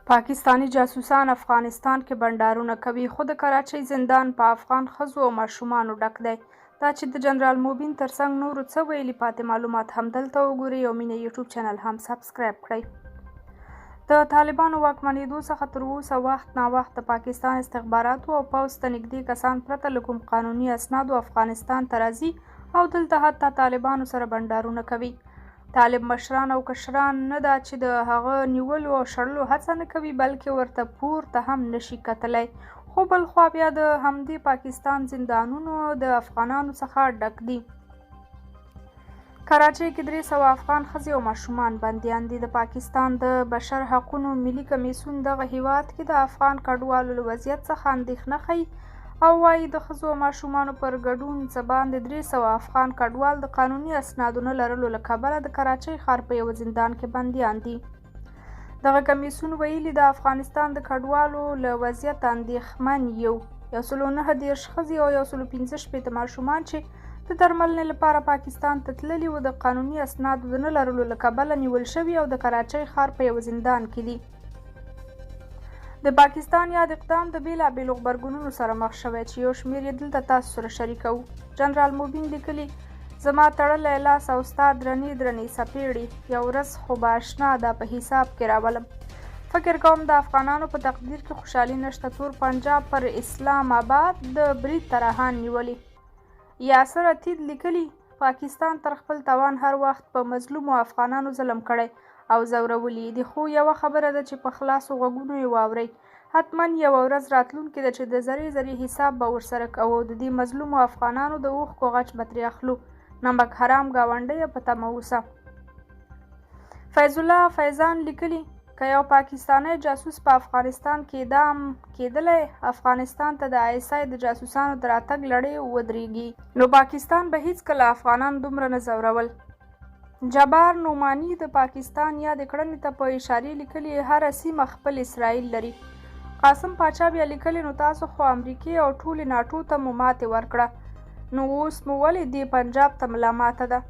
پاکستاني جاسوسان افغانستان کې بنډارونه کوي، خو د کراچۍ زندان په افغان ښځو او ماشومانو ډک دی. دا چې د جنرال مبین ترڅنګ نورو څه ویلي، پاتې معلومات همدلته وګورئ او مینه یوټیوب چینل هم سبسکرایب کړئ. د طالبانو واکمنېدو څخه تر اوسه وخت ناوخت د پاکستان استخباراتو او پوځ ته نږدې کسان پرته له کوم قانوني اسنادو افغانستان ته راځي او دلته حتی طالبانو سره بنډارونه کوي. طالب مشران او کشران نه دا چې د هغه نیولو او شړلو هڅه نه کوي، بلکې ورته پورته هم نشي کتلی. خو بلخوا بیا د همدې پاکستان زندانونو د افغانانو څخه ډک دي. کراچۍ کې 300 افغان ښځې او ماشومان بندیان دي. د پاکستان د بشر حقونو ملي کمیسیون دغه هیواد کې د افغان کډوالو له وضعیت څخه اندېښنه ښيي او وايي، د ښځو او ماشومانو پر ګډون څه باندې 300 افغان کډوال د قانوني اسنادو نه لرلو له کبله د کراچۍ ښار په یوه زندان کې بندیان دي. دغه کمیسیون ویلي، د افغانستان د کډوالو له وضعیته اندېښمن یو. 139 ښځې او 165 ماشومان چې د درملنې لپاره پاکستان ته تللي وو، د قانوني اسنادو د نه لرلو له کبله نیول شوي او د کراچۍ ښار په یوه زندان کې دي. د پاکستان یاد اقدام د بېلابېلو غبرګونونو سره مخ شوی چې یو شمېر یې دلته تاسو سره شریکوو. جنرال مبین لیکلي، زما تړلی لاس او ستا درنې درنې څپېړې، یو ورځ خو به اشنا دا په حساب کې راولم. فکر کوم د افغانانو په تقدیر کې خوشحالي نشته، تور پنجاب پر اسلام اباد د برید طراحان نیولي. یاسر عتید لیکلي، پاکستان تر خپل توان هر وخت په مظلومو افغانانو ظلم کړی او ځورولي یې دي، خو یوه خبره ده چې په خلاصو غوږونو یې واورئ، حتما یوه ورځ راتلونکې ده چې د ذرې ذرې حساب به ورسره کوو او د دې مظلومو افغانانو د اوښکو غچ به ترې اخلو. نمک حرام ګاونډیه په تمه اوسه. فیض الله فیضان لیکلي، که یو پاکستانی جاسوس په افغانستان کې اعدام کېدلی، افغانستان ته د آی اس آی د جاسوسانو د راتګ لړۍ ودرېږي، نو پاکستان به هیڅکله افغانان دومره نه ځورول. جبار نعماني د پاکستان یادې کړنې ته په اشارې لیکلي، هره سیمه خپل اسرائیل لري. قاسم پاچا بیا لیکلي، نو تاسو خو امریکې او ټولې ناټو ته مو ماتې ورکړه، نو اوس مو ولې دې پنجاب ته ملا ماته ده؟